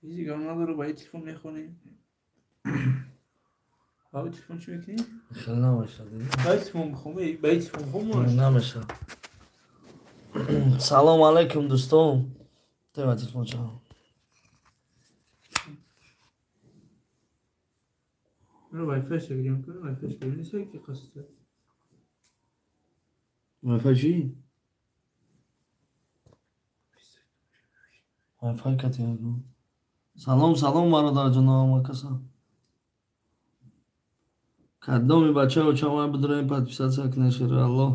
Ҳеҷ гап надора, ба телефон мехонем. Ба телефон чӣ мекунӣ? Хел намешад. Ба телефон бихон, ба телефон бихон. Намешад. Салом алейкум, дӯстон. Тема телефон ча. Wi-Fi шагирем кун, Wi-Fi шагирем нест ки қасд. Wi-Fi чӣ? Wi-Fi кати. Салом, салом, бародарҷоно, ҳамакаса. Кадоми бачао чамай бидроем, подписаться кунед, шери Аллоҳ.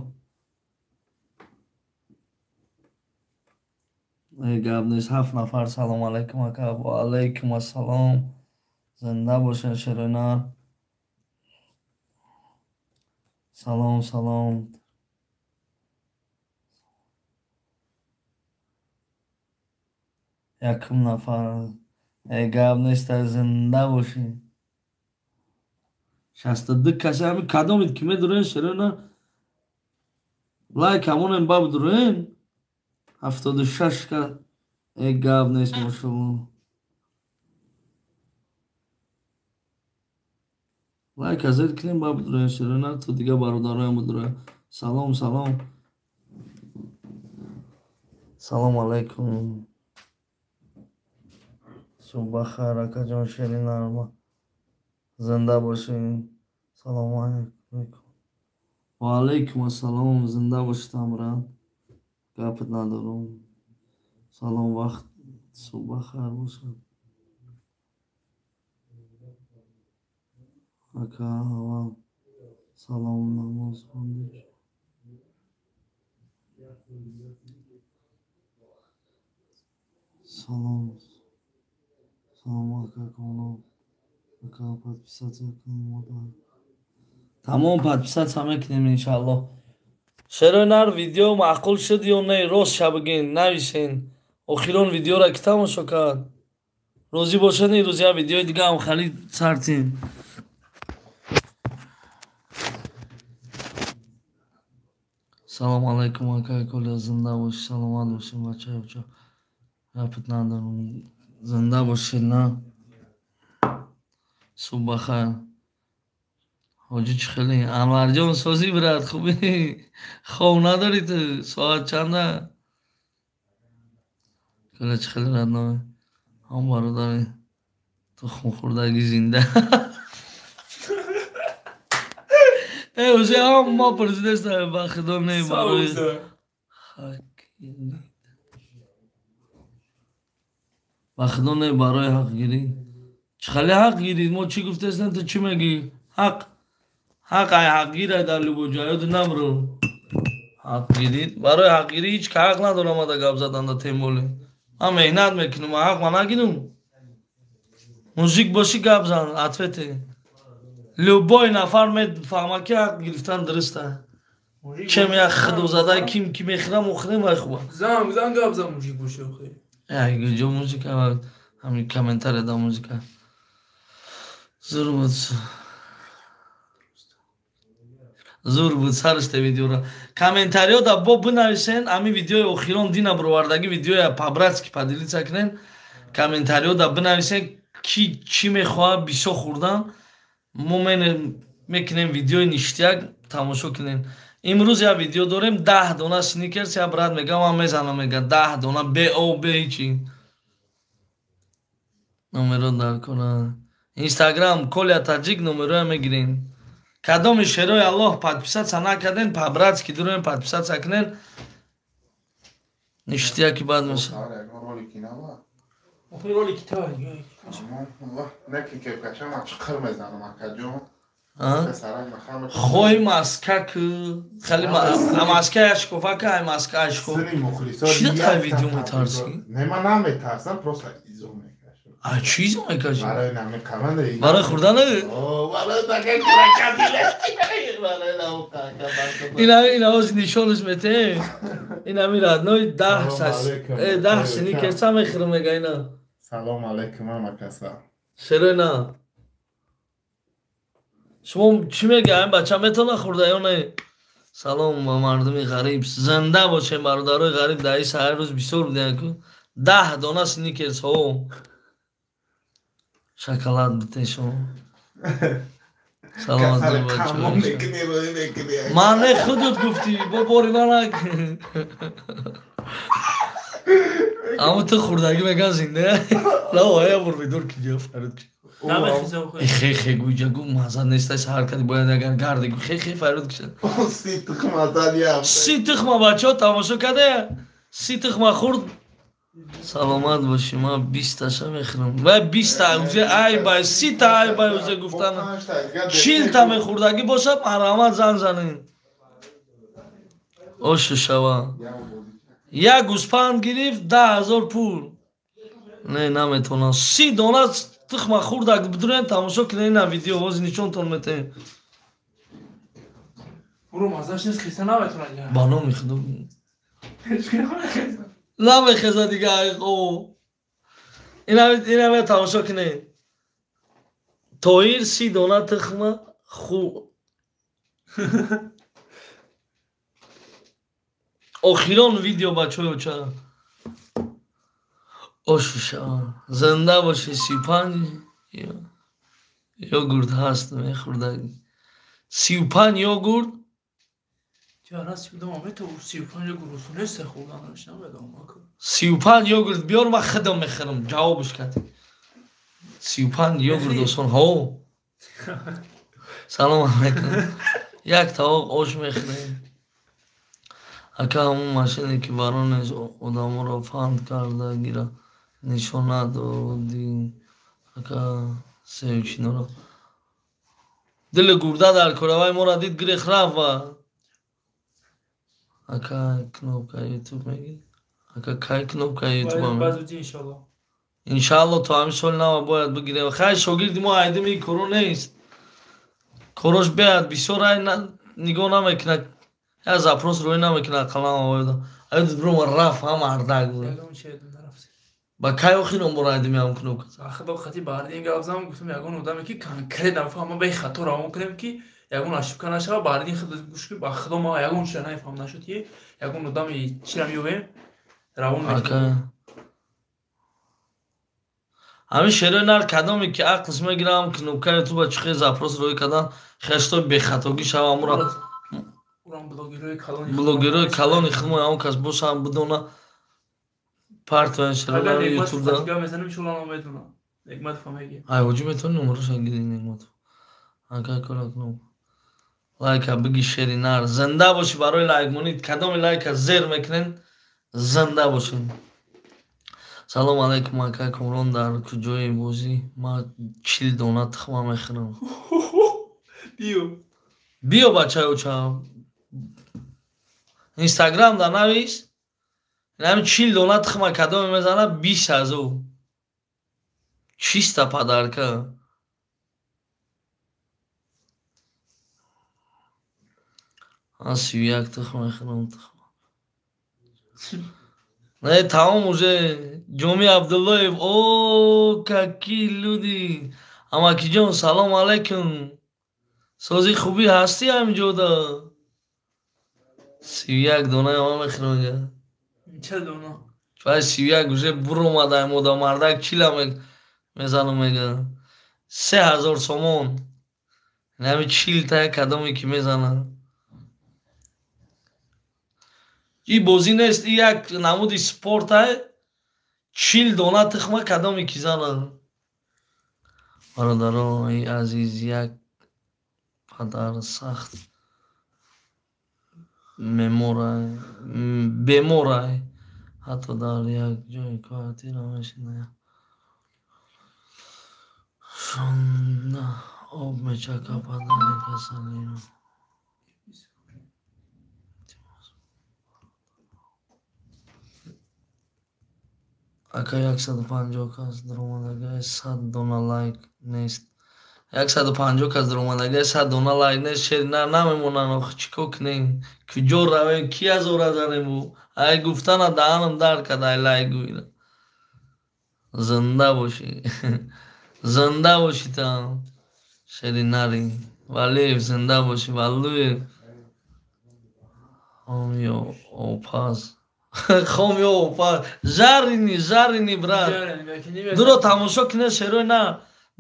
Э, гап нест, ҳафт нафар. Салом алейкум, ака. Ва алейкум ассалом. Зинда бошед, шеринар. Салом, салом. Якум нафар. Э, гап нест, зинда бошед. 62 касе ҳами кадомид ки медурен, шерина, лайк ҳамонем, баб дурен. 76 ка. Э, гап нест, мошалло. Лайк азер кунем, баб дурен, шерина, то дига бародароям будура. Салом, салом. Салом алейкум. Субҳ бахайр, акаҷон, шерина. Зинда бошед. Салому алейкум. Ва алейкум ассалом. Зинда бошед, ҳамрат. Гапат надорам. Салом, вақт субҳ бахайр бошад. Ака, аввал салом, намоз хондӣ? Салом. Салом, ака Комрон. Ака, подписаться кун, модар. Тамом, подписаться мекунем, иншаллоҳ. Шерои нар, видео маъқул шуд ё не, рост ша бигин, нависен. Охирон видеоро ки тамошо кард? Розӣ бошед, ин рӯз як видеои дига ҳам хали сартем. Салом алейкум, акай Коля, зинда бошӣ, саломат бошӣ, бачаё. Гапат надорам. Зинда бошед, на. Субҳ бахайр. Ҳоҷӣ, чӣ хеле? Анварҷон, созӣ, брат, хубӣ? Хоб надорӣ ту? Соат чанда? Коля, чӣ хеле, родной? Ҳам бародари тухмхӯрдагӣ зинда. Э, уже ҳам мо пурсидеста, ба худо, не барои ба худо, не барои ҳақгирӣ. Чӣ хеле ҳақ гирид? Мо чӣ гуфтестем, ту чӣ мегӣ? Ҳақ, ҳақ ай ҳақгир ай дар любой ҷой, ёд намро. Ҳақ гирид. Барои ҳақгирӣ ҳеҷ ка ҳақ надорам ада гап заданда, тем более. Ман меҳнат мекунам, ҳақ ма нагирам. Мужик бошӣ, гап зан, ответы. Любой нафар мефаҳма, ки ҳақ гирифтан дуруста. Чем як худозада ким ки мехӯрам, охӯрем, вай хуба. Зан, зан, гап зан, мужик бошӣ, охи. Ай, ҷо музыка, ҳамин комментария да музыка. Зур буд. Зур буд сариште видеоро. Комментариё да бо бинависен, ҳамин видеои охирон дина бировардаги видеоя по-братски поделиться кунен. Комментариё да бинависен, ки чӣ мехоҳад бисёр хӯрдан. Мо мекунем видеои ништяк, тамошо кунем. Имрӯз як видео дорем, 10 дона сникерс, як брат мега, ман мезанам, мега, 10 дона, бе об, бе ҳичи. Номеро дар кора. Инстаграм Коля Таҷик, номероя мегирем. Кадоми шерои Аллоҳ подписаться накарден, по-братски дуроем, подписаться кунен. Ништяки бад мешавад. Охи, ролики та. Неки кепкачам чиқир мезанам, акаҷон. Хоҳи маска ку, хеле маска яшкофа ка, ай маска ашкоф. Чӣ тай видео метарсӣ? Не, ман наметарсам, просто изо мекашам. А чӣ изо мекашӣ? Барои намекаманда. Барои хӯрдан? Барои така крокодил. Барои Ина ҳози нишонаш мете. Ина ми родной 10 сас. Э, 10 сникерса мехӯрам, мега ина. Салом алейкум, ҳама каса. Шерена. Шумо чӣ мега, ин бача метавона хӯрда ё не? Салом ба мардуми ғариб. Зинда бошем, бародарои ғариб, дар ин саҳар рӯз бисёр будем ку. 10 дона сникерс ҳо. Шоколад битешо. Саломат бачо. Ман не худут гуфтӣ, бо бори ман аммо ту хурдагӣ меган зинда. Ла я бур бидур ки ҷо фарёд ки. Хе хе гуйҷа гу маза нест ай саҳар кади бояд агар гарди гу хе хе фарёд кишад. Си тухма задиам. Си тухма бачо тамошо каде. Си тухма хурд. Саломат бошӣ, ман бисташа мехӯрам. Вай биста узе ай бай сита ай бай узе гуфтан. Чилта мехӯрдагӣ бошад марҳамат зан занед. Ошу шава. Як гӯспанд гирифт 10 000 пул. Не наметавонам. 30 дона тухма хурдак бидурен тамошо кунед ина видео ҳозир нишонтон метаҳем. Буро мазаш нест хиста наметавонад. Ба номи худо. Намехеза дига айқо. Инаме тамошо кунед. Тоҳир 30 дона тухма ху охирон видео бачаҳои оча. Ошуша. Зинда бошӣ 35 йогурт ҳаст мехӯрдагӣ. 35 йогурт Чара 32 мето 35 йогурт усунест хӯрданаш намедонам ака. 35 йогурт биёр ман худам мехӯрам ҷавобш кардӣ. 35 йогурт осон ҳо. Салом алайкум. Як тавоқ ош мехӯрем. Ака ҳамон машине ки баронеш одаморо фанд карда гира нишон надодӣ. Ака севчиноро. Дили гурда дар коравай моро дид гирех рафт ва. Ака кнопка ютуб мегирӣ? Ака кай кнопка ютуб Ба зудӣ иншалло. Иншалло то ҳамин соли нава бояд бигирем. Хай шогирди мо айдими ин коро нест. Корош беяд бисёр ай нигоҳ намекунад. Я запрос рӯй намекунад қалам авоёда. Ай брома рафт ҳам ардак буд. Ягон чиз нарафт. Ба кай охирон бор айдими ҳам кнопка? Худо хати баъди гап зам гуфтам ягон одаме ки конкретно фаҳма ба хато равон кунем ки ягон ошибка нашава баъди худ гӯш ки ба худо ма ягон чиза нафаҳм нашуд ки ягон одами чира меёбем равон мекунем. Ҳамин шерои нар кадоме ки ақлш мегирам кнопка ютуба чӣ хел запрос рӯй кардан хешто бехатогӣ шава амура Урам блогерҳои калони блогерҳои калони худмо ҳамон кас бошам бидона партоян шерои ютубда. Гап мезанем иншоалло намедонам. Негматов меги. Ай ҳоҷӣ метавонӣ номероша гири Негматов. Ака кора кнопка. Лайка биги шери нар. Зинда бошӣ барои лайк монид. Кадоми лайка зер мекунен зинда бошед. Салом алайкум ака Комрон дар куҷои бозӣ? Ман 40 дона тухма мехӯрам. Биё. Биё бачаи оча. Инстаграм да навис. Инами 40 дона тухма кадоме мезана 20 000. Чиста подарка. Ман 31 тухма мехӯрам тухма. Не, тамом уже. Ҷоми Абдуллоев. О, какие люди. Амакиҷон, салом алайкум. Сози хубӣ ҳастӣ ҳаминҷода? 31 дона ман мехӯрам инҷа. 40 дона. Вай 31 уже буромада мода мардак чила мезанам мега. 3000 сомон. Инами 40 та кадоме ки мезанад. И бозӣ нест, и як намуди спорт ай. 40 дона тухма кадоме ки занад. Бародарои азиз, як падар сахт беморай. Ҳатто дар як ҷои квартира мешинад. Шонда об мечака падари касалиро. Ака 150 кас даромадагай 100 дона лайк нест. 150 кас даромадагай 100 дона лайк нест. Шери нар намемонанд охи чӣ кор кунем? Куҷо равем? Ки азора занем? Ай гуфтана даҳанам дард кард ай лайк гӯира. Зинда бошӣ. Зинда бошӣ там. Шери нари. Валиев зинда бошӣ. Валлуев. Хом ё опаз. Хом ё опаз. Жареный, жареный брат. Дуро тамошо кине шерои на.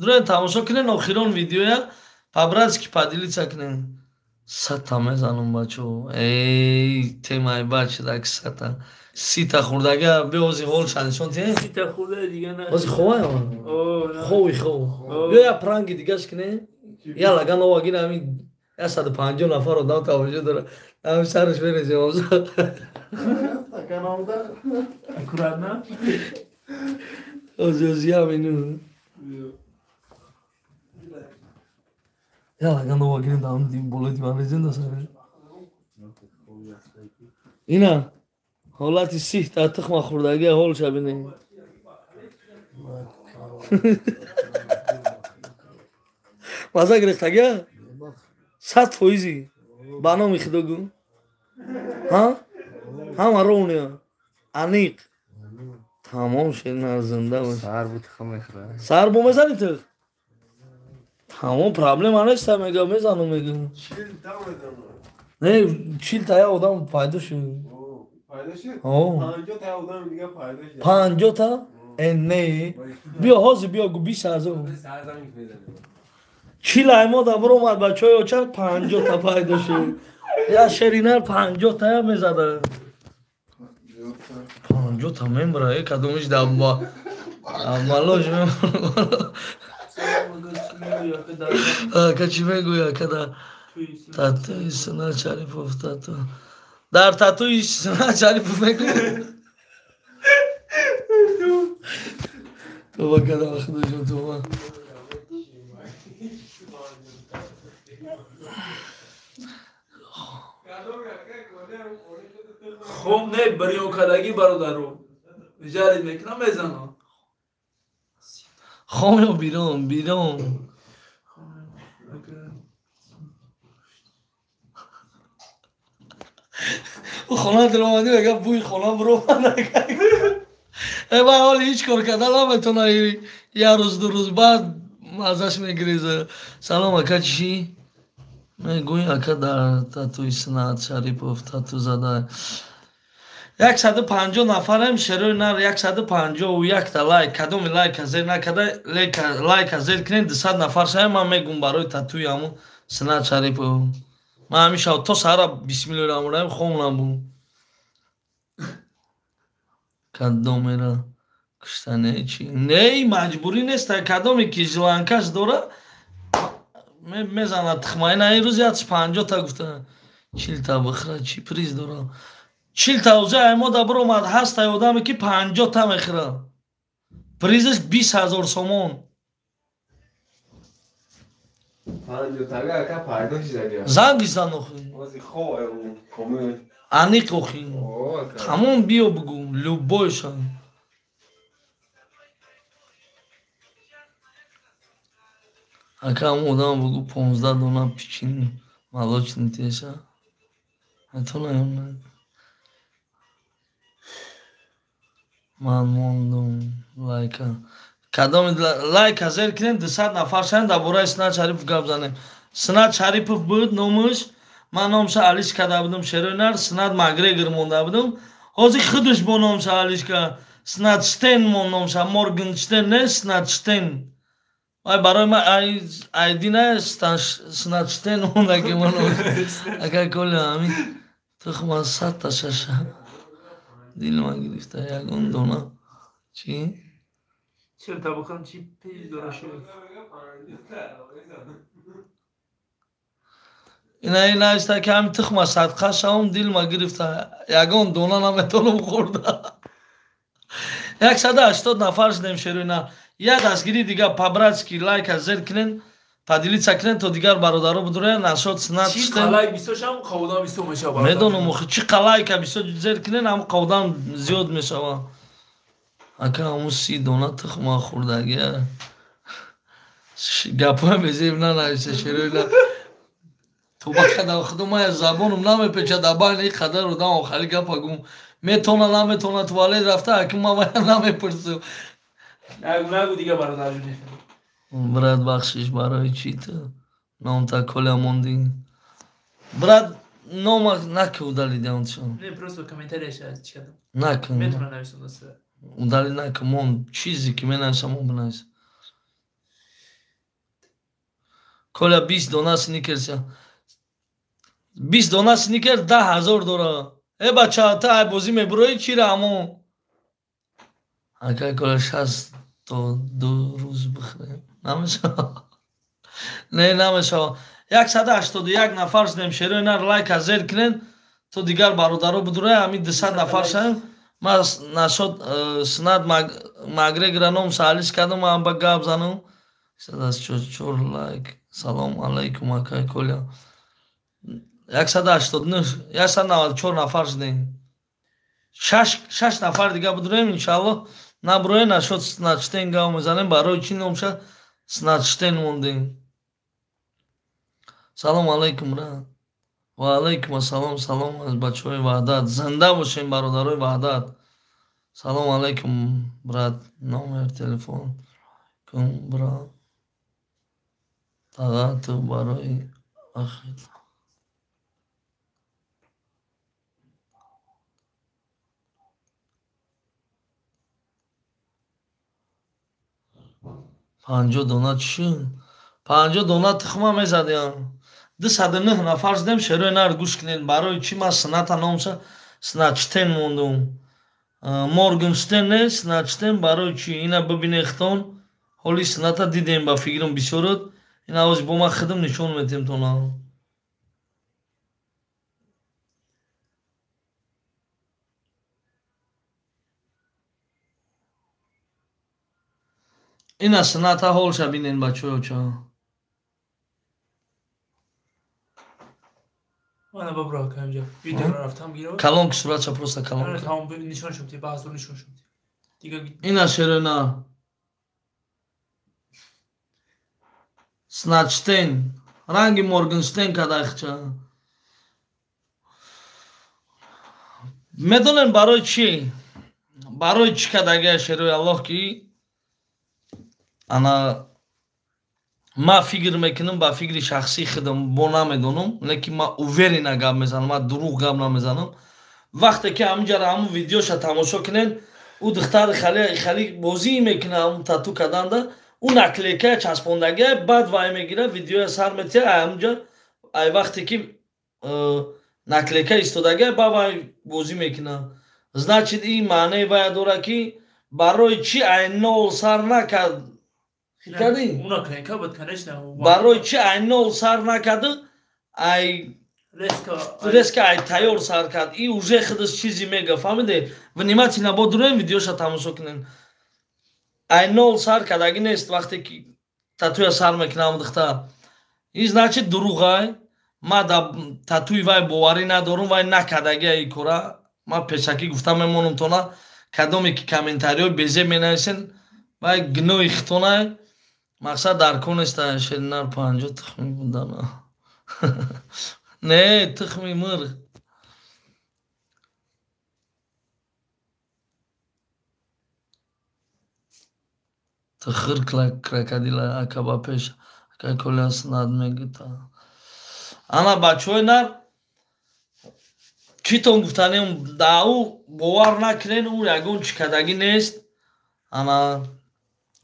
Дурен тамошо кунен охирон видеоя, по-братски поделиться кунен. Сата мезанам бачо. Эй, темаи бача дак сата. Сита хурдага беози ҳол шанишон те? Сита хурда дига на. Ози ховай ама. Хови хов. Биё я пранги дигаш кунен. Я лаган ова гина ами 150 нафар одам тамошо дора. Ам сараш мерезем оза. Аккуратно. Ози ози я мину. Я лаган ова гина дам дим болои диван резем да сараш. Ина ҳолати сиҳ та тухма хурдагия ҳолша бинед. Маза гирифтагия? 100%. Ба номи Худо гӯ. Ҳа? Ҳама ровния. Аниқ. Тамом шед, на зинда бош. Сар бу тухм мехӯрад. Сар бо мезанӣ тух? Тамом, проблема нест, мега мезанам мега. Не, 40 та як одам пайдо шуд. Пайдо шуд? 50 та одам дига пайдо шуд. 50 та? Не. Биё ҳозир биё гу 20,000. 40 аймо да биромад бачаҳои оча 50 та пайдо шуд. Я шеринар 50 та мезада. 50 та мембра, е кадомиш да малош мембра. Ака чӣ мегӯя када татуи Сунат Шарипов тату. Дар татуи Сунат Шарипов мегӯя. Тоба када Худоҷон тоба. Хом не бирён кардагӣ бародаро. Жарид мекунам мезанам. Хом ё бирон, бирон. У хона даромадӣ мега бӯи хона биромад. Э вай ҳоли ҳеҷ кор карда наметавона, як рӯз ду рӯз баъд маззаш мегиреза. Салом ака, чӣ? Мегӯй ака дар татуи Сунат Шарипов тату зада. 150 нафарем шерои нар 151 та лайк, кадоми лайка зер накарда, лайка зер кунед 200 нафар шавем, ман мегӯм барои татуи ҳамун Сунат Шарипов. Ман ҳамин шаб то саҳара бисмиллоҳи раҳмони раҳим хом набуд. Кадомера куштане чи? Не, маҷбурӣ нест, кадоме ки жиланкаш дора мезанад тухма. Ина ин рӯз 150 та гуфта 40 та бихӯра, чӣ приз дора? 40 та уза аймо да биромад, ҳастай одаме ки 50 та мехӯра. Призаш 20,000 сомон. 50 тага ака пайдо шудагия. Занг зан охи. Ози хо комил. Аниқ охи. Тамом биё бугу, любойша. Ака ҳамон одам бугу 15 дона пичин молочный теша. Метавонам не? Ман мондум лайка. Кадоми лайка зер кунем 200 нафар шавем, дар бораи Сунат Шарипов гап занем. Сунат Шарипов буд номаш, ман номша алиш карда будам шерои нар, Сунат Макгрегор монда будам. Ҳозир худаш бо номша алиш кард. Сунат Штен мон номша, Моргенштерн не, Сунат Штен. Вай барои ман айди не, Сунат Штен монда ки ман ака коля ҳамин тухма 100 та шаша. Дилма гирифта ягон дона. Чӣ? 40 та бихӯрам чӣ приз дора шуд? Ина ин нависта ки ҳамин тухма садқа шавам, дилма гирифта ягон дона наметавонам хӯрда. 180 нафар шудем шерои нар. Як дастгирии дига по-братски лайка зер кунен, поделиться кунен то дигар бародаро бидурен нашод Сунат Чӣ Штен. лайк бисёр шавам, қаводам бисёр мешавад. Медонам охи чӣ қа лайка бисёр зер кунен, ҳам қаводам зиёд мешавад. Ака ҳамун 30 дона тухма хӯрдагия. Гапҳои безеб нанависа шерои нар. Тоба кардам худо, ман забонам намепечад, дар байни ин қадар одам охари гапа гум. Метавона наметавона туалет рафта, аки ман вая намепурсам. Нагу нагу дига бародар ҷуни. Брат бахшиш барои чӣ ту номта коля мондӣ? Брат нома наки удалиди ончо. Не, просто комментарияша чӣ кардам. Накун. Метавона нависонда. Удали накун, мон чизе ки менависам, мон бинависам. Коля 20 дона сникерс. 20 дона сникерс 10,000 дора. Э бача, та ай бозӣ мебурои чира амо? Акай Коля 62 рӯз бихӯрем. Намешава. Не, намешава. 181 нафар шудем. Шерои нар лайка зер кунен, то дигар бародаро будура, ҳамин 200 нафар шавем. Ман нашод снат Макгрегора ном саалиш кардам, ман ба гап занам. 184 лайк. Салом алайкум, акай Коля. 189, 194 нафар шудем. 6 нафар дига будурем, иншаллоҳ. Наброe нашод Снатштейн гап мезанем, барои чӣ номша Снатштейн мондем. Салом алайкум, ра. Ва алайкум ассалом, салом аз бачаҳои Ваҳдат. Зинда бошем, бародарои Ваҳдат. Салом алайкум, брат. Номер телефон кун, брат. Тага ту барои ахир. 50 дона чӣ? 50 дона тухма мезадиям. 209 нафар шудем, шерои нар гӯш кунед. Барои чӣ ман сната номша Снатштейн мондум? Моргенштейн не, Снатштейн барои чӣ? Ина бибинед хитон. Ҳоли сната дидем ба фикрум бисёрот. Ина ҳозир бо ман хидм нишон метем тона. Ина сната ҳолша бинен бачаҳо ча. Мана бабро камҷа. Видео рафтам гиро. Колонка суратша просто колонка. Тамом нишон шуд, баъзу нишон шуд. Дига ина шерена. Снатштейн, ранги Моргенштейн кадахча. Медонем барои чӣ? Барои чӣ кадагия шерои Аллоҳ ки ана ма фикр мекунам ба фикри шахсии худам бо намедонам, лекин ма уверена гап мезанам, ма дурӯғ гап намезанам. Вақте ки ҳаминҷара ҳамун видеоша тамошо кунен, ӯ духтари хали бозӣ мекуна ҳамун тату карданда, ӯ наклейкая часпондагия, баъд вай мегира, видеоя сар метия, ҳаминҷа ай вақте ки наклейка истодагия, баъд вай бозӣ мекуна. Значит, ин маънеи вая дора ки барои чӣ ай нол сар накард? Кардӣ? Барои чӣ ай нол сар накард? Ай резко ай тайёр сар кард. И уже худаш чизе мега, фаҳмиде? Внимательно бо дуроем видеоша тамошо кунем. Ай нол сар кардаги нест вақте ки татуя сар мекунам духтар. И значит дурӯғай. Ма да татуи вай боварӣ надорум, вай накардагия и кора. Ма пешакӣ гуфта мемонам тона, кадоме ки комментариҳои безеб менависен, вай гуноҳи хитонай. Мақсад дар кор нест, шеринар 50 тухми будана. Не, тухми мурғ. Тухр крокодила ака ба пеш, ака Коля снад мегита. Ана бачаҳои нар читон гуфтанем, да ӯ бовар накунен, ӯ ягон чӣ кардагӣ нест. Ана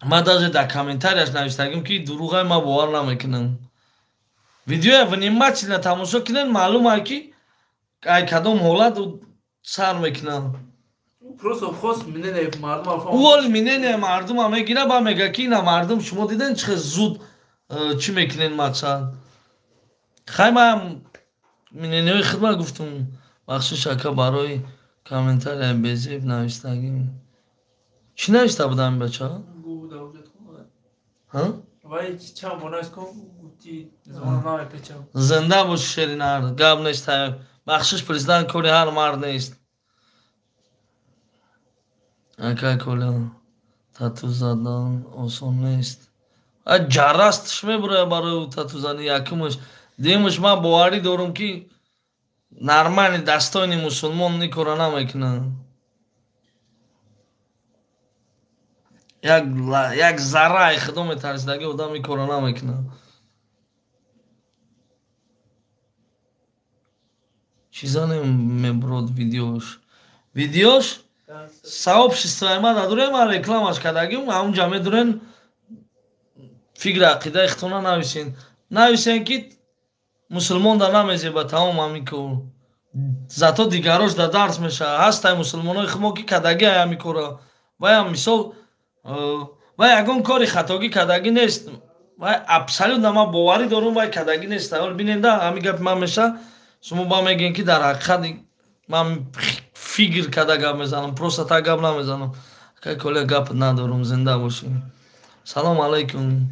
ма даже дар комментарияш навиштагим ки дурӯғай, ма бовар намекунам. Видеоя внимательно тамошо кунен, маълум ай ки ай кадом ҳолат ӯ сар мекунад. Просто хост мнение мардум. Ӯ оли мнение мардума мегира, ба мега ки ина мардум шумо диден чӣ хел зуд чӣ мекунен мақсад. Хай ман мнениҳои худма гуфтум. Бахшиш ака барои комментария безеб навиштагим. Чӣ навишта будам ин бача? Зинда боши шеринар, гап нест. Бахшиш президент кори ҳар мард нест. Ака Коля тату задан осон нест. Ҷаррастш мебурояд барои татузани якумаш. Дуюмаш ман боварӣ дорум ки нормальный достойный мусулмон ин кора намекунад. Як зарраи худо метарсидаги одам ин кора намекунад. Чиза мебурод видеош? Видеош сообществои ма надорем, ман рекламаш кардагим, ҳамунҷа медурен фикри ақидаи худтона нависен. Нависен ки мусулмон да намезеба тамом ҳамин кор. Зато дигарош да дарс мешава. Ҳастай мусулмонои хумо ки кадаги ай ҳамин кора. Ваям мисол вай ягон кори хатогӣ кадагӣ нест. Вай абсолютно ман боварӣ дорум вай кадагӣ нест. Ҳол биненда ҳамин гапи ман меша, шумо ба мегӯен ки дар ҳақиқат ман фигр када гап мезанам, просто та гап намезанам. Акай Коля гап надорум, зинда бошӣ. Салом алайкум.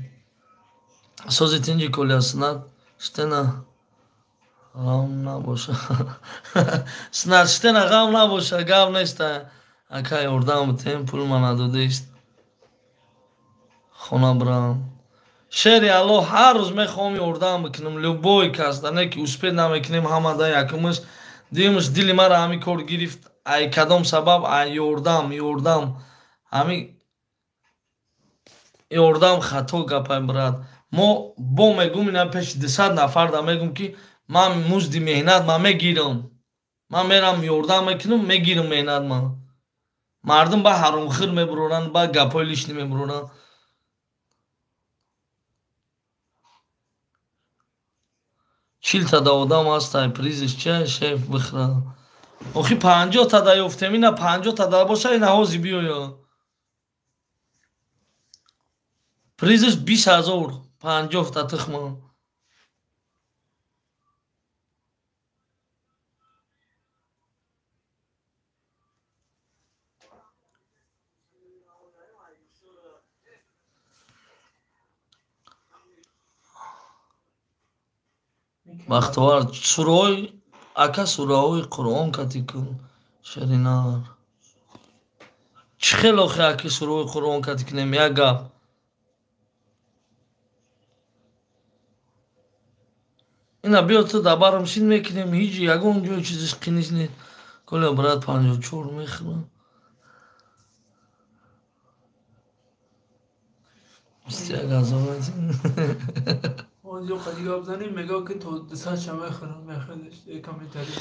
Сози тинҷи Коля снат штена ғам набоша. Снат штена ғам набоша, гап нест. Акай ёрдам битем, пул ма надодист. Хона бирам. Шери Аллоҳ ҳар рӯз мехоҳам ёрдам бикунам, любой кас, да не ки успед намекунем ҳамада якумаш, дуюмаш дили мара ҳамин кор гирифт, ай кадом сабаб, ай ёрдам, ёрдам. Ҳамин ёрдам хато гапай брат. Мо бо мегум ина пеши 200 нафар да мегум ки ман музди меҳнат ман мегирам. Ман мерам ёрдам мекунам, мегирам меҳнат ман. Мардум ба ҳаромхӯр мебуроранд, ба гапҳои лишний мебуроранд. Чилта да одам ҳастай, призиш ча шеф бихра. Охи 50 та да ёфтем, ина 50 та да боша, ина ҳози биёя. Призиш 20 000, 50 та тухма. Бахтовар сураҳои ака сураҳои Қуръон кати кун шеринар. Чӣ хел охи аки сураҳои Қуръон кати кунем як гап. Ина биё ту дар барам шин мекунем, ҳеҷ ягон ҷой чизиш қиниш нест. Коля брат 54 мехӯрам. 21 000 метин. Онҷо қади гап занем, мега ки то 200 ша мехӯрам, мехӯрдаш комментари.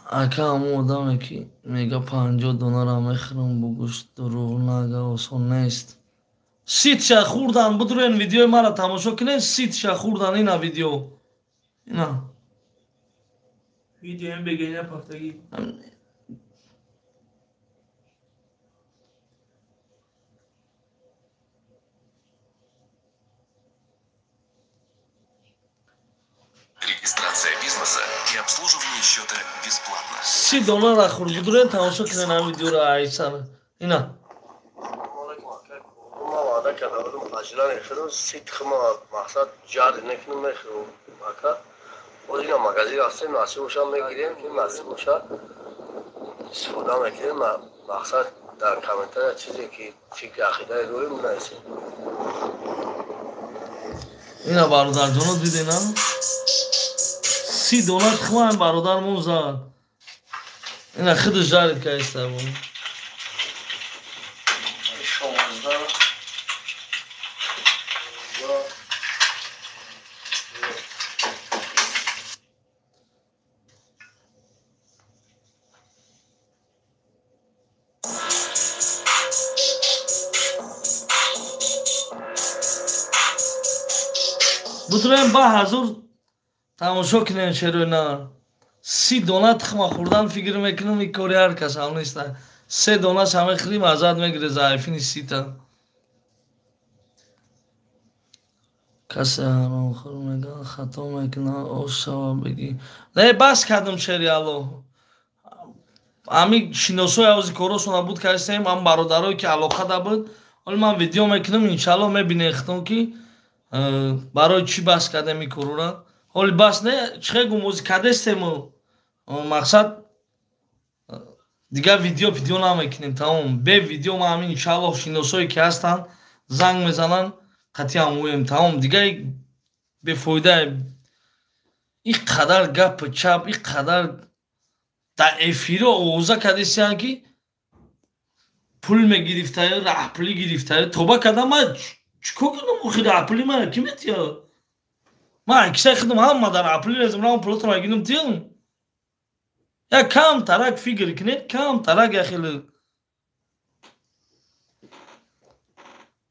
Ака ҳамон одаме ки мега 50 донара мехӯрам, бугӯшт дурӯғ нага, осон нест. Ситша хӯрдан, бидурен видеои мара тамошо кунед, ситша хӯрдан ина видео. Ина. Видеоем бегена пафтагӣ. Регистрация бизнеса и обслуживание счета бесплатно. 30 доллара хӯрд, бидурен тамошо кунед ҳамин видеоро айсана. Ина. Ман ваъда карда будам, аҷила мехӯрам, си тухма мақсад ҷари накунам мехӯрам. Ака, боз ина магазин рафтем, насиб боша мегирем, ки насиб боша истифода мекунем. Мақсад дар комментария чизе ки фикри ақидае дорем менависем. Ина бародарҷоно дидена? 30 дона тухма ҳам бародармон зад. Ина худаш жарид кайста бо. 16. Бутурем ба ҳазур тамошо кунем шерои нар. 30 дона тухма хӯрдан фикр мекунам ин кори ҳар кас ҳам нест. Се донаш ҳама хӯрим азад мегире заифини сита. Касе ҳаромхӯр мегӯяд хато мекунад, ош шава бигӣ. Не бас кардам шери Аллоҳ. Ҳамин шиносои ҳавзи коросона буд кардем, ҳам бародарое ки алоқа да буд. Ҳоло ман видео мекунам, иншаллоҳ мебинед худтон ки барои чӣ бас кардем ин корора. Ҳоли бас не, чӣ хел гум ози кардестему мақсад дигар видео намекунем, тамом. Бе видео ман ҳамин иншаллоҳ шиносое ки ҳастанд занг мезананд, қатъи ҳамоем, тамом. Дигар бефоида ин қадар гапи чап, ин қадар дар эфиро овоза кардесиянд ки пул мегирифтаю, раҳпулӣ гирифтаю. Тоба кардам, ман чӣ кор кардам охи раҳпулӣ мана ки метиҳад? Ман кисаи худам ҳама дар раҳпулӣ резам, рам пулотро мегирам тиҳам. Як кам тарак фикр кунед, кам тарак яхеле.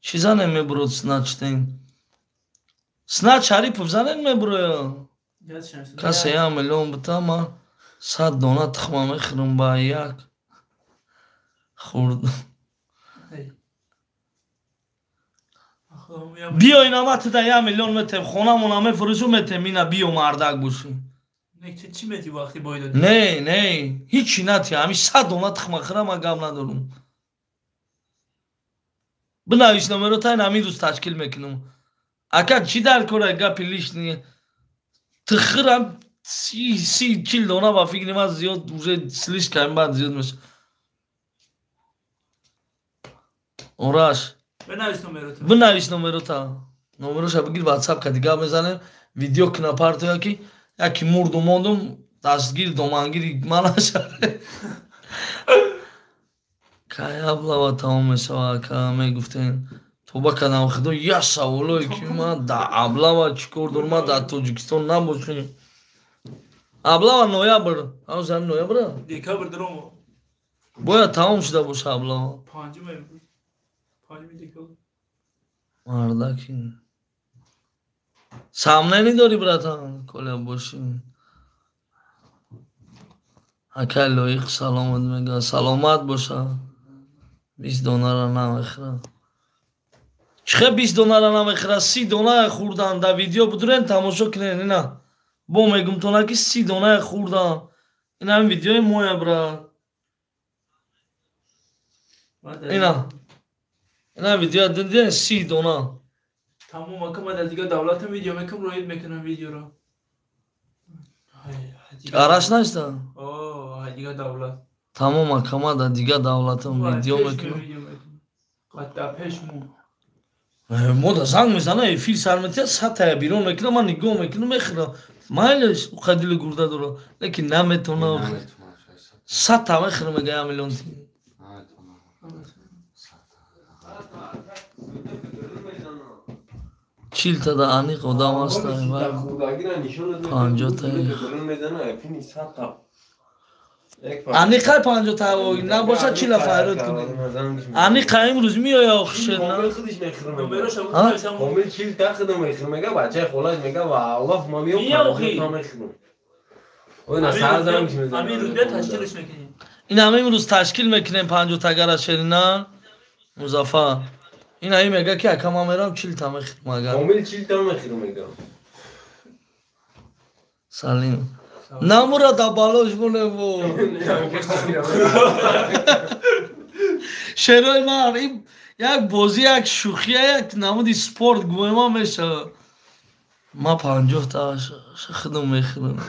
Чиза намебурод сначтен. Снат Шарипов занен меброя. Касе 1 миллион бита ма 100 дона тухма мехӯрам ба як хурд. Биё ина ма туда 1 миллион метем, хонамона мефурӯшу метем, ина биё мардак бошӣ. Чӣ мети вақти бой додӣ? Не, не, ҳичи нати, ҳами 100 дона тухма хӯрам, ма гап надорам. Бинавис номерота, ин ҳамин рӯз ташкил мекунам. Ака чӣ дар кора гапи лишний? Тухӯрам 30-40 дона ба фикри ман зиёд, уже слишком бад зиёд мешавад. Ораш. Бинавис номерота. Бинавис номерота. Номероша бигир WhatsApp ка дига мезанем, видео кина партоя ки яки мурду мондум, дастгир домангири ман нашавад. Кай аблава тамом мешавад, ака мегуфтем. Тоба кардам худо, як саволое ки ман дар аблава чӣ кор дорам, ман дар Тоҷикистон набошем. Аблава ноябр, ҳанӯз ҳамин ноябра? Декабр даромо. Бояд тамом шуда боша аблава. 5 декабр. Мардаки. Сомнение дорӣ, братан, коля бошӣ. Акай лоиқ саломат мега, саломат боша. 20 донара намехӯрад. Чихе 20 донара намехӯрад? 30 дона хӯрдан. Дар видео будурен тамошо кунен. Ина бо мегум тона ки 30 дона хӯрдан. Ин ҳамин видеои моя, брат. Ина ина видео диден 30 дона. Тамом ака, ман дар дигар давлатам видео мекунам, роид мекунам видеоро. Араш наиста? О, дигар давлат. Тамом ака, ман дар дигар давлатам видео мекунам. Қадда пеш мо. Мо да занг мезана, эфир сар метиҳад, сатая берун мекунам, ман нигоҳ мекунам, мехӯрам. Майлаш, ӯ қадили гурда дорам, лекин наметавонам. Сата мехӯрам, мега 1 миллион ти. Чилта да аниқ одам ҳаста, 50 та. Аниқай 50 та набошад, чила файрод кунед. Аниқа имрӯз меоя охшед, на? Комил 40 та худам мехӯрам, мега бачаи холаш мега валлоҳ ман меом 50 та мехӯрам. Ой, сар занг мезанам. Ҳамин рӯз биё ташкилш мекунем. Ин ҳамин рӯз ташкил мекунем 50 тагара шерина Музаффар. Ин ҳамин мега ки ака ман мерам 40 та мехӯрам агар. Комил 40 та мехӯрам мега. Салим. Намура да балош монем бо. Шерои ман ин як бозӣ, як шӯхия, як намуди спорт гӯема мешавад. Ман 50 та худам мехӯрам.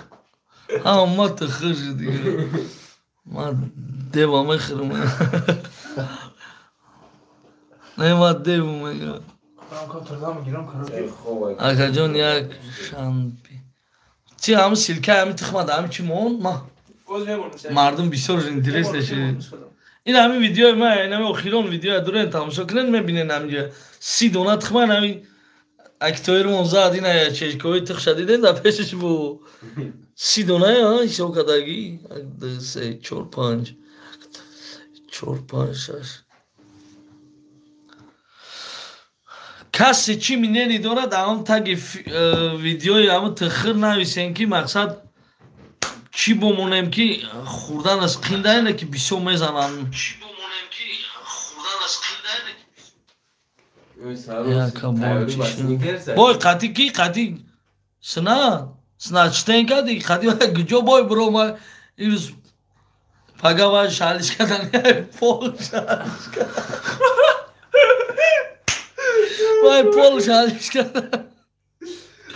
Ҳама ма тухӯр шуд дига. Ман дева мехӯрам. Не, ман деву мегӯям. Акаҷон як шанби. Чи ҳамин силка, ҳамин тухма да ҳамин чи монд? Ма мардум бисёр интерес нашид. Ин ҳамин видеои ма, ин ҳамин охирон видеоя дурен тамошо кунед, мебинед ҳаминҷо 30 дона тухма, ин ҳамин актоирмон зад, ин чечкои тухша диден дар пешаш бу 30 дона ҳисоб кардагӣ. 1 2 3 4 5 4 5 6. Касе чӣ мнение дорад, ҳамон таги видеои ҳамон тухӯр нависем ки мақсад чӣ бомонем ки хӯрдан аз қиндаене ки бисёр мезананд. Бой қати ки қати сина сина читен кади қати куҷо бой биро ма ирӯз пага шалиш кардани пол шалиш кардан. Вай пол шалиш кардан.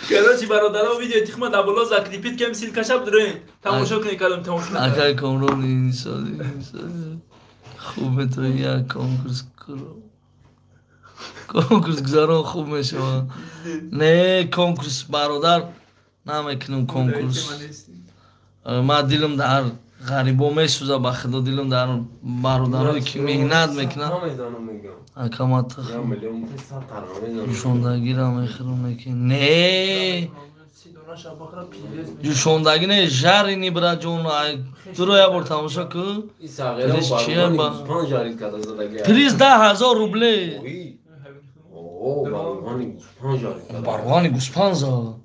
Короче, бародаро, видео тихма дар боло закрепит кем ссылкаша бидроен. Тамошо кунед, кадом тамошо накард. Акай Комрон инсоди хуб метавонӣ як конкурс конкурс гузарон хуб мешавад. Не, конкурс бародар намекунам конкурс. Ман дилам дар ғарибо месӯзад, ба худо дилам дар бародарое ки меҳнат мекунанд. Ака ман ҷӯшондагиро мехӯрам, лекин не ҷӯшондагӣ не, жарини браҷон. Туро як бор тамошо кун. Приз чия ба? Приз 10 000 рубле. Барғани гӯспанд жарид. Барғани гӯспанд зад.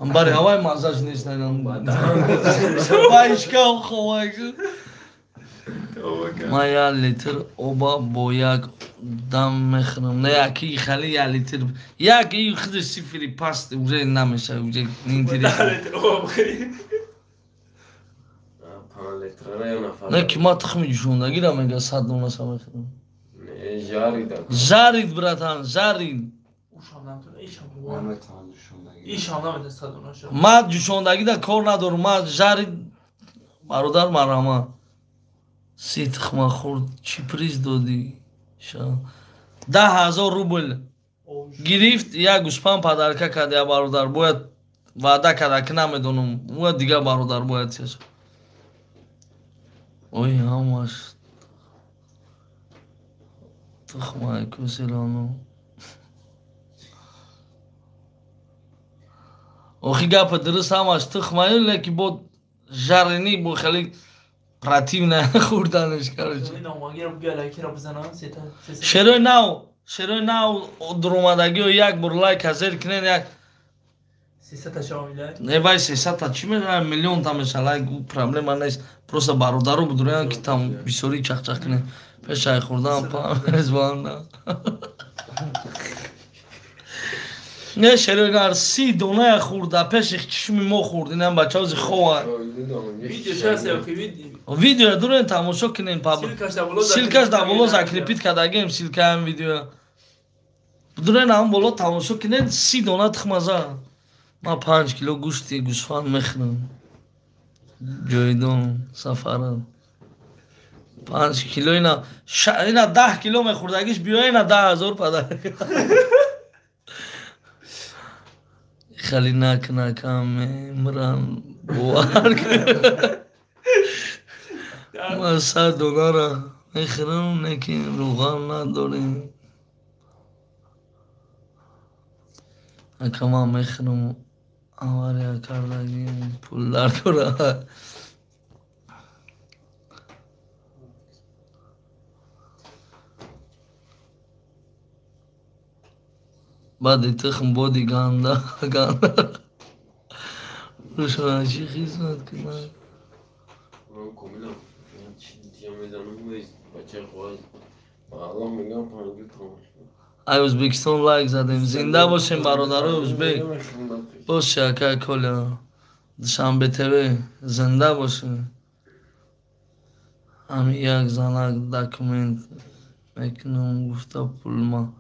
Ам бари ҳавай маззаш нест найнам. Баишка ховай. Ман як литр оба бо як дам мехӯрам. Не яки хали як литр. Як и худи сифри паст уже намеша, уже неинтересно. Не ки ма тухми ҷӯшондагиро мега 100 дона мехӯрам. Не, жарида. Жарид, братан, жарид. Ма ҷӯшондагида кор надорам, ма жарид бародар марама. 30 тухма хӯрд, чӣ приз додӣ? 10 000 рубл гирифт, як гӯспанд подарка кард як бародар. Бояд ваъда карда ки намедонам, бояд дигар бародар бояд чеша. Ой, ҳамаш тухмаи кӯселону. Охи гапа дуруст, ҳамаш тухмаю, лекин бо жарени бо хеле противно хӯрданаш, короче. Шерои нав, шерои нав дуромадагио як бор лайк зер кунед, як не вай 300 та чӣ мешава, миллион та меша лайк, проблема нест. Просто бародаро будурян ки там бисёри чахчах кунед. Пешай хӯрдан памезванда. Не шерои нар 30 доная хӯрда, пеши чишми мо хӯрд, инам бачаози хова. Видео дурен тамошо кунем, ссылкаш дар боло закрепить кардагем, ссылкаам видео. Дурен ҳам боло тамошо кунед, 30 дона тухмаза. Ма 5 кило гӯшти гӯсфанд мехӯрам. Ҷойдон сафара. 5 кило ина 10 кило мехӯрдагиш биё ина 10 000 подарок. Хали накнакам мемран бовар. Ма 100 доллара мехӯрам, лекин рӯған надорем. Ака ман мехӯрам, авария кардагим, пул дар дора. Баъди тухм боди ганда ганда. Рӯшона чӣ хизмат кунад? Ай Ӯзбекистон лайк задем. Зинда бошем бародарои ӯзбек. Боше акай Коля. Душанбе ТВ зинда боше. Ҳами як занак документ мекунам гуфта пулма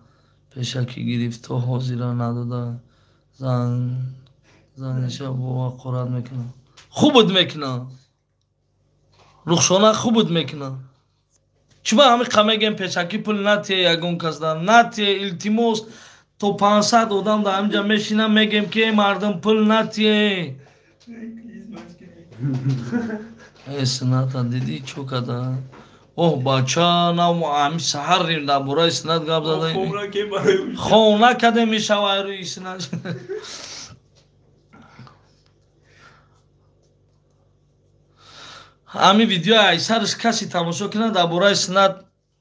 пешакӣ гирифт, то ҳозира надода. Заниша бо ҳақорат мекунад. Хубуд мекунад. Рухшона хубуд мекунад. Чӣ ба ҳами қа мегем пешакӣ пул натие ягон кас дар натие, илтимос то 500 одам дар ҳаминҷа мешинам, мегем ки мардум пул натие. Э сината дидӣ чо када? Оҳ бача, нам ҳами саҳаррим дар бораи синат гап задаем. Хона кадем мешава рӯи синат. Ҳами видео айсарш касе тамошо кунад дар бораи синат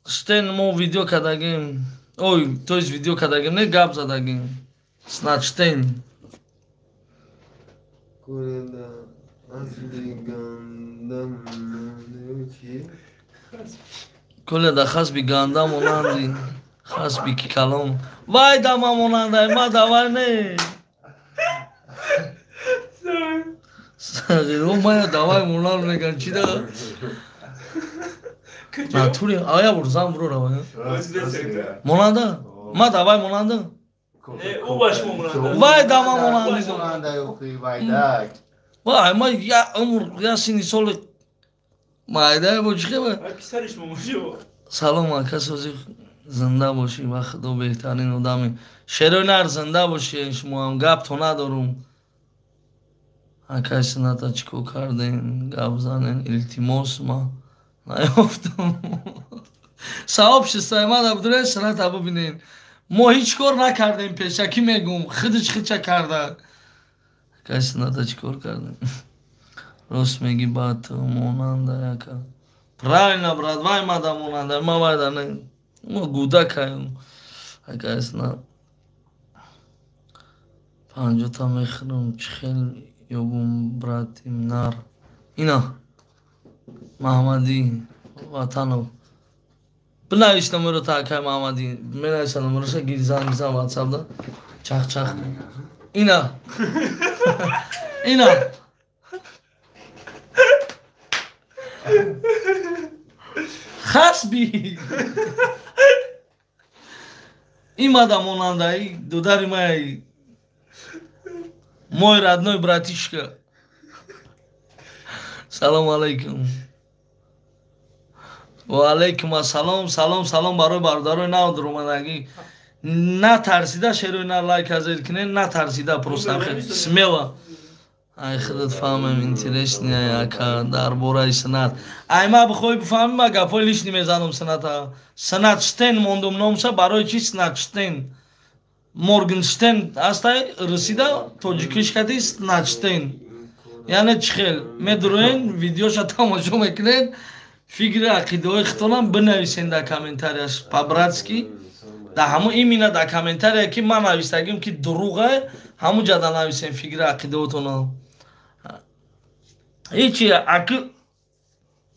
штен мо видео кардагем. Ой, то есть видео кардагем, не гап задагем. Синат штен. Коля да хасби ганда монанди, хасби ки калом. Вай дама монандай, ма давай не. Мая давай монанд меган, чи да? Натури, ая бурзам бро равай. Монанда? Ма давай монанда? Вай дама монанди. Вай, ма я умр, я сини соли майда бо чӣ хебар? Салом ака, сози зинда бошӣ, ва худо беҳтарин одами. Шерои нар зинда бошӣ, шумоам гапто надорум. Акай сината чӣ кор кардем, гап занен, илтимос ма наёфтам. Сообществои ма дар будуре сината бибинен. Мо ҳеҷ кор накардем пешакӣ мегум, худаш худша карда. Акай сината чӣ кор кардем? Рост мегӣ, ба ту монанда яка. Правильно, брат, вай мада монанда, ма вайда не. Мо гудакаем. Акай синат. 50та мехӯрам, чӣ хел ёбум братим нар. Ина Маҳмадӣ Ватанов. Бинавис номеро та акай Маҳмадӣ. Менависа номероша, гир занг бизан ватсапда. Чах-чах. Ина. Ина. Хасби. Имада монандаи дудари май. Мой родной братишка. Салом алейкум. Ва алейкум ассалом. Салом салом барои бародарои нав дуромадагӣ. Натарсида шерои на лайк азер кунед, натарсида просто смело. Ай худат фаҳмем интересный ака дар бораи санат. Ай ма бихоҳӣ бифаҳмӣ, ма гапҳои лишний мезанам саната. Санатштен мондум номша, барои чи Санатштен? Моргенштен ҳастай русида, тоҷикиш кади Санатштен. Яъне чӣ хел медуроен, видеоша тамошо мекунед, фикри ақидаҳои худтонам бинависен дар комментарияш по-братски. Дар ҳамун именно дар комментария ки ман навистагим ки дурӯғе, ҳамун ҷада нависен фикри ақидаҳотонам. Ҳечи аки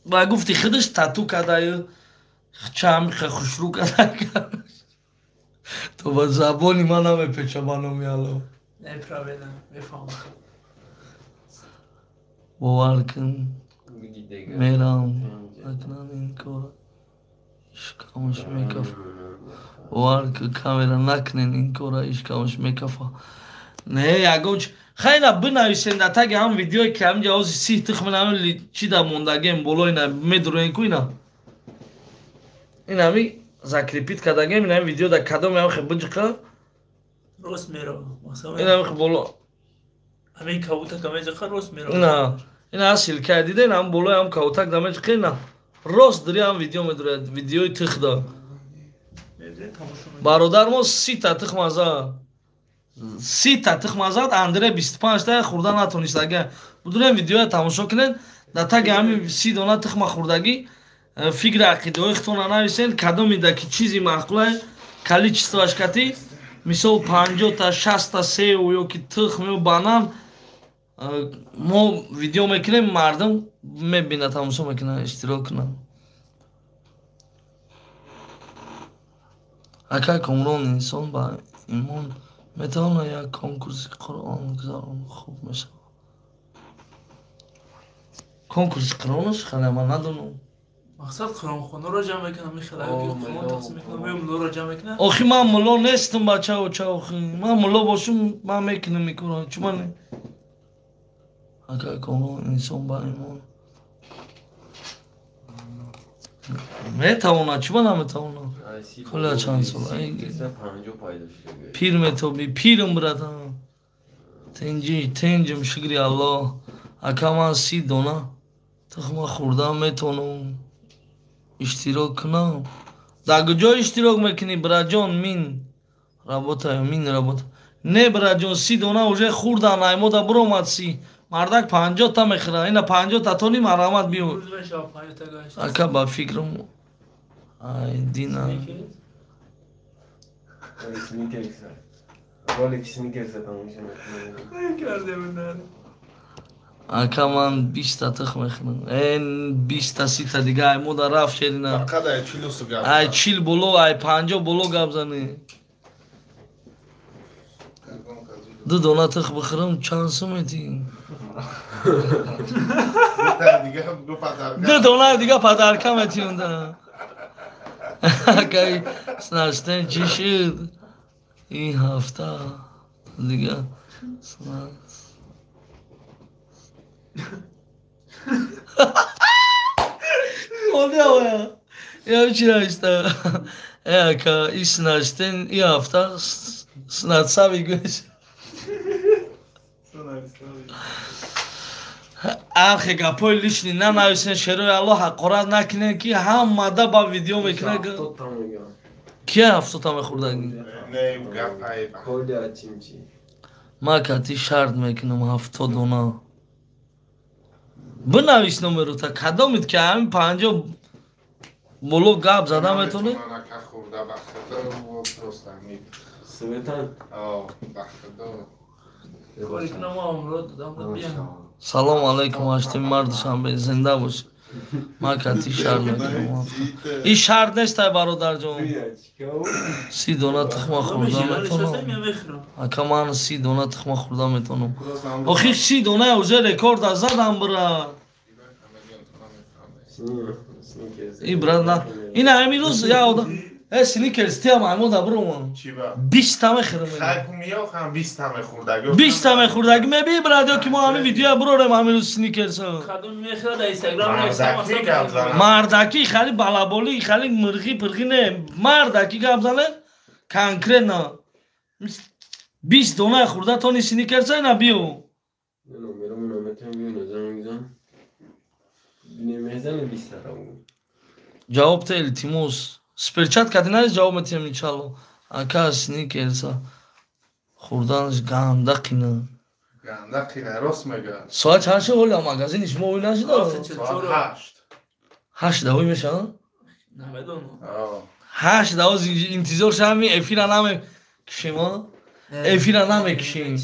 ба гуфти худаш тату кардаю, чамиха хушрӯ карда. То ба забони ман намепеча ба номи Аллоҳ. Не правильно, мефаҳмам. Бовар кун, мерам, накунам ин кора, ишкамаш мекафа. Бовар кун, камера накунен ин кора, ишкамаш мекафа. Не, ягон чи хайна бинависен дар таги ҳам видеое ки ҳаминҷа ҳози 30 тухм ҳамин чи дар мондагем боло ина медуроен ку ина. Ин ҳами закрепит кардагем, ин ҳами видео дар кадоме ҳам хе биҷиқа. Рост меро. Ин ҳами хе боло. Ҳамин кабутак меҷиқа рост меро. Ина, ина ссылка дида, ин ҳам болои ҳам кабутак да меҷиқа, ина. Рост дири ҳам видео медурад, видеои тих да. Бародар мо 30 та тухм зад. 30 та тухм зад, Андре 25 та хӯрда натонист. Агар будурем видеоя тамошо кунед, дар таги ҳамин 30 дона тухма хӯрдагӣ фикри ақидаҳои худтонро нависен, кадомида ки чизи маъқулае, количествоаш кати, мисол 50 та, 60 та сев ё ки тухм ё банан, мо видео мекунем, мардум мебинад, тамошо мекунад, иштирок кунад. Ака Комрон, инсон ба имон метавонад як конкурси Қуръон гузаронад, хуб мешавад. Конкурси Қуръонаш хеле ман надонам. Мақсад қуръонхонаро ҷамъ мекунам, мехелаю ки қуръон тақсим мекунам, ё муллоро ҷамъ мекунам. Охи ман мулло нестам, бача, оча, охи. Ман мулло бошум, ман мекунам ин корро. Чӣ ман? Ака Комрон, инсон ба имон метавонад, чӣ ба наметавонад? Коля чанд сол? Пир метоби, пирм братан. Тенҷи, тенҷм, шукри Аллоҳ. Ака ман 30 дона тухма хӯрда метавонам иштирок кунам. Дар куҷо иштирок мекунӣ, браҷон? Мин работаю, мин работа. Не, браҷон, 30 дона уже хӯрдан, аймода биромад 30. Мардак 50 та мехӯрад. Ина 50 та тони марҳамат биё. Ака ба фикрам ай дина. Ака ман 20 та тухм мехӯрам. 20 та 30 та дига ай мода рафт шерина. Ай 40 боло, ай 50 боло гап занӣ. 2 дона тухм бихӯрам чанд сум метиҳӣ? 2 дона дига падарка метиҳам да. Акай Снатштен чӣ шуд? Ин ҳафта дига снат. Я чӣ нависта? Ака и Снатштен ин ҳафта снатсави гӯш. Архе гапҳои лишний нанависен, шерои Аллоҳ ҳақорат накунен, ки ҳамада ба видео мекунад. Кия 70 та мехӯрдагӣ? Ма кати шарт мекунам 70 дона. Бинавис номерота, кадомит ки ҳамин 50 боло гап зада метавонед? Салом алейкум, аштим мард шанбе, зинда бош. Ман кати шарт мекунам. Ин шарт нест, ай бародарҷон. 30 дона тухма хӯрда метавонам. Ака, ман 30 дона тухма хӯрда метавонам. Охи 30 дона уже рекорд задам, брат. И брат, на. Ина ҳамин рӯз я одам сникерс тиам аймода броман. 20 та мехӯрам. 20 та мехӯрдаги меби, брат, ё ки мо ҳамин видеоя бурорем ҳамин рӯз сникерс. Мардаки хали балаболи, хали мирғи пирғи не, мардаки гап зане конкретно. 20 дона хӯрда тони сникерс ина биё. Ҷавоб те, илтимос. Сперчат кати наи ҷавоб метиҳем, иншалло. Ака, сникерса хӯрданаш ганда қина. Ганда қина, рост мега. Соат чанд шуд ҳоля магазини шумо ой нашуда? Соат 8. 8 давой мешавад? Намедонам. 8 давоз интизор шавам, эфира намекушем, эфира намекушем.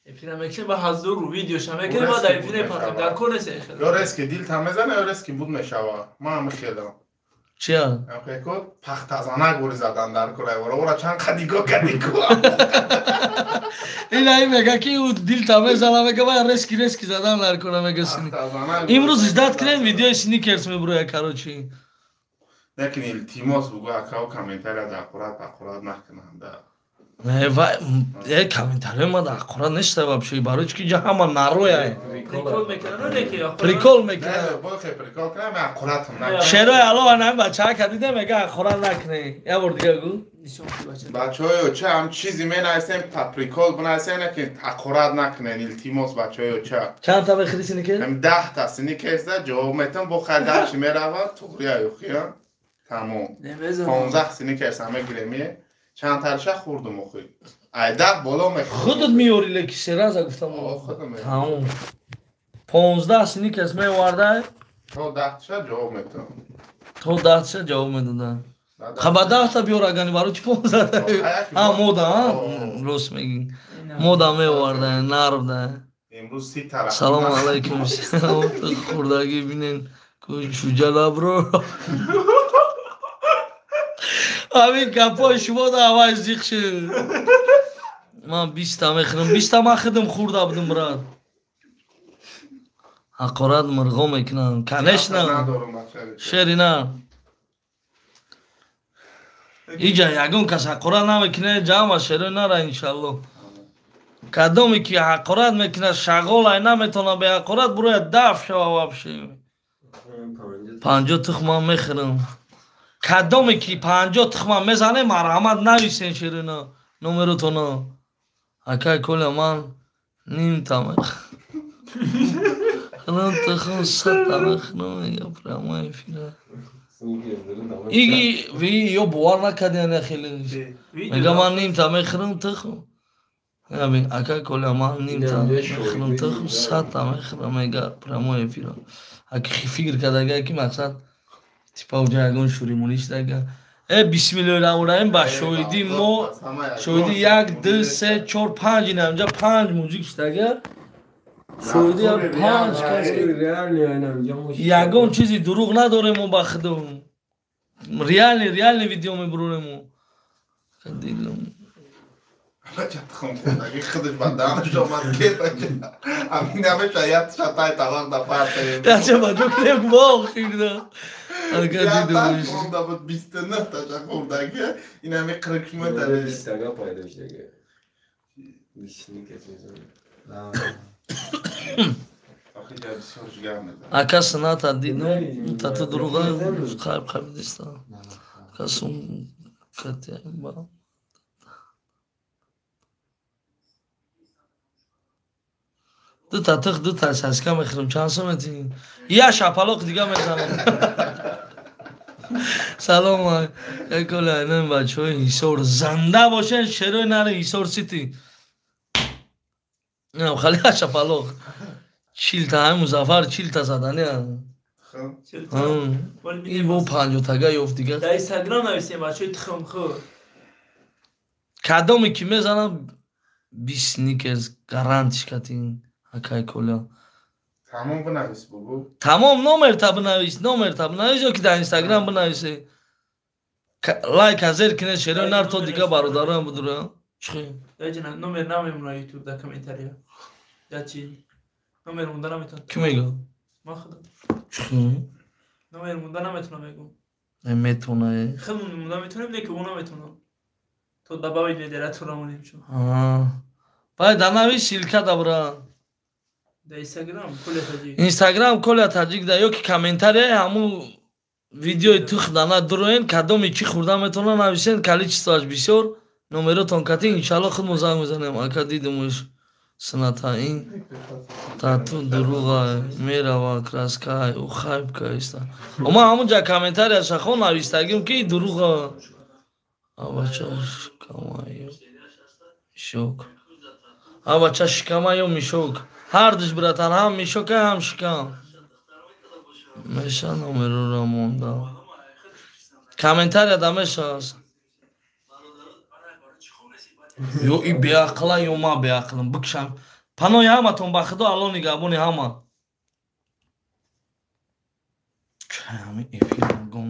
Эфира мекушем, ба ҳазор видеоша мекунем, ба дар эфира патем, дар кор нест. Ё резки дил та мезана, ё резки буд мешава. Ман мехелам. Чия? Пахтазанак бури задан дар кор, ора чанд қадиго кадиго. Ина ин мега ки ӯ дил та мезана, мега ба резки резки задан дар кор, мега сини. Имрӯз ждать кунем, видеои сникерс мебуроя, короче. Лекин илтимос бугу, акао, комментария да аккурат аккурат накунанда. Не, вай, комментария ма да аккурат неста вообще, барои чи ки ҷа ҳама нароя. Прикол мекунанд, не ки прикол мекунанд. Бо хе прикол кунам, аккуратам накунам. Шерои алова на бачака дида мега аккурат накунӣ. Я бор дига гу. Бачаҳои оча ҳам чизи менависем, па прикол бинависем, не ки аккурат накунен, илтимос, бачаҳои оча. Чанд та мехӯри сникерс? Ҳам 10 та сникерс да ҷавоб метам, бо хай дарчи мерава, туғрия юхия. Тамом. 15 сникерс ҳама гиремие. Чанд тарша хӯрдум охи. Ай 10 боло мехӯрдум. Худат меёри, леки се раза гуфтам. Худам. Тамом. 15 сникерс меовардай? То 10 ша ҷавоб метам. То 10 ша ҷавоб медода. Хаба 10 та биёр, агани барои чи 15 та? А мода, а? Рост мегӣ. Мода меовардай, нарвда. Имрӯз 30 тараф. Салом алайкум. Хӯрдагӣ бинен. Шуҷа набро. Ҳамин гапҳои шумо да аввал зиқ шуд. Ман 20 та мехӯрам. 20 та ман худам хӯрда будам, брат. Ҳақорат мирғо мекунанд. Конечно. Шери на. Иҷа ягон кас ҳақорат намекунад, ҷамъа шерои нара, иншалло. Кадоме ки ҳақорат мекунад, шағол ай наметавонад беҳақорат бурояд, даф шава вообще. 50 тухма мехӯрам. Кадоме ки 50 тухма мезане, марҳамат нависен ширина номеротона. Акай Коля, ман нимта мехӯрам, тухм 100 та мехӯрам, мега прямо эфира. Иги ви ё бовар накардиан хеле. Мега ман нимта мехӯрам тухм. Акай Коля, ман нимта мехӯрам тухм 100 та мехӯрам, мега прямо эфира. Аки фикр кардага ки мақсад типа уҷа ягон шуримонӣ шудага. Бисмиллоҳи раҳмони раҳим, ба шоҳидӣ мо шоҳиди 1 2 3 4 5 ина инҷа 5 мужик шудага. Шоҳиди 5 кас ягон чизи дурӯғ надорем мо ба худум. Реальный реальный видео мебурорем мо. Дилам бача тухм хӯрдаги худаш ба даҳанаш омад, ке бача ҳамин ҳамеша як шатай талақ да партаем. Яча ба ду клеб бохирда. Ага дидум. Хӯрда буд 29 таша хӯрдаги, ин ҳами қирқ шумо таре. 20 тага пайдо шудаги. 20 сникерс мезанам. Ака, сната дидум, тата дурӯға хайб хайб диста. Ака, сум катя ба. Ду та тих, ду та саска мехӯрам, чанд сом метиҳӣ? Я шапалоқ дига мезанам. Салом, якола инам бачаҳои Ҳисор занда бошен, шерои нари Ҳисор Сити. Хали шапалоқ. 40 та ҳами Музаффар 40 та задани. Ин бо 50 тага ёфт дига. Дар Инстаграм нависем бачаҳои тухмхӯр. Кадоме ки мезанам 20 сникерс гарантиш катин акай Коля. Тамом бинавис бугу. Тамом номерта бинавис, номерта бинавис ё ки дар Инстаграм бинависе. Лайк азер кине шерои нар то дига бародароям будура. Чӣ? Даҷина номер намемона YouTube дар комментария. Я чи? Номер монда наметавонам. Кӣ мега? Ман худам. Чӣ? Номер монда наметавонам мегӯм. Метавона. Хел монда метавонем, не ки ӯ наметавонам. То добавить модератора монем чун. Бай да навис ссылка да бра. Да Инстаграм Коля Таҷик. Инстаграм Коля Таҷик да ё ки комментария ҳамун видеои тух дана дуроен кадоми чӣ хӯрда метавона нависен количествоаш бисёр номеротон кати иншалло худмо занг мезанем. Ака дидумш сната ин тату дуруға мерава краскай ӯ хайбка иста. Ома ҳамун ҷа комментарияша хон навистагим ки дуруға. Абача шикамаю мишок. Абача шикамаю мишок. Ҳардуш братан ҳам мишока ҳам шикам. Меша номерора монда. Комментария да мешаас. Ё и беақла ё ма беақлам бикшам. Панои ҳаматон ба худо Алло нигаҳбони ҳама. Чами эфир гом.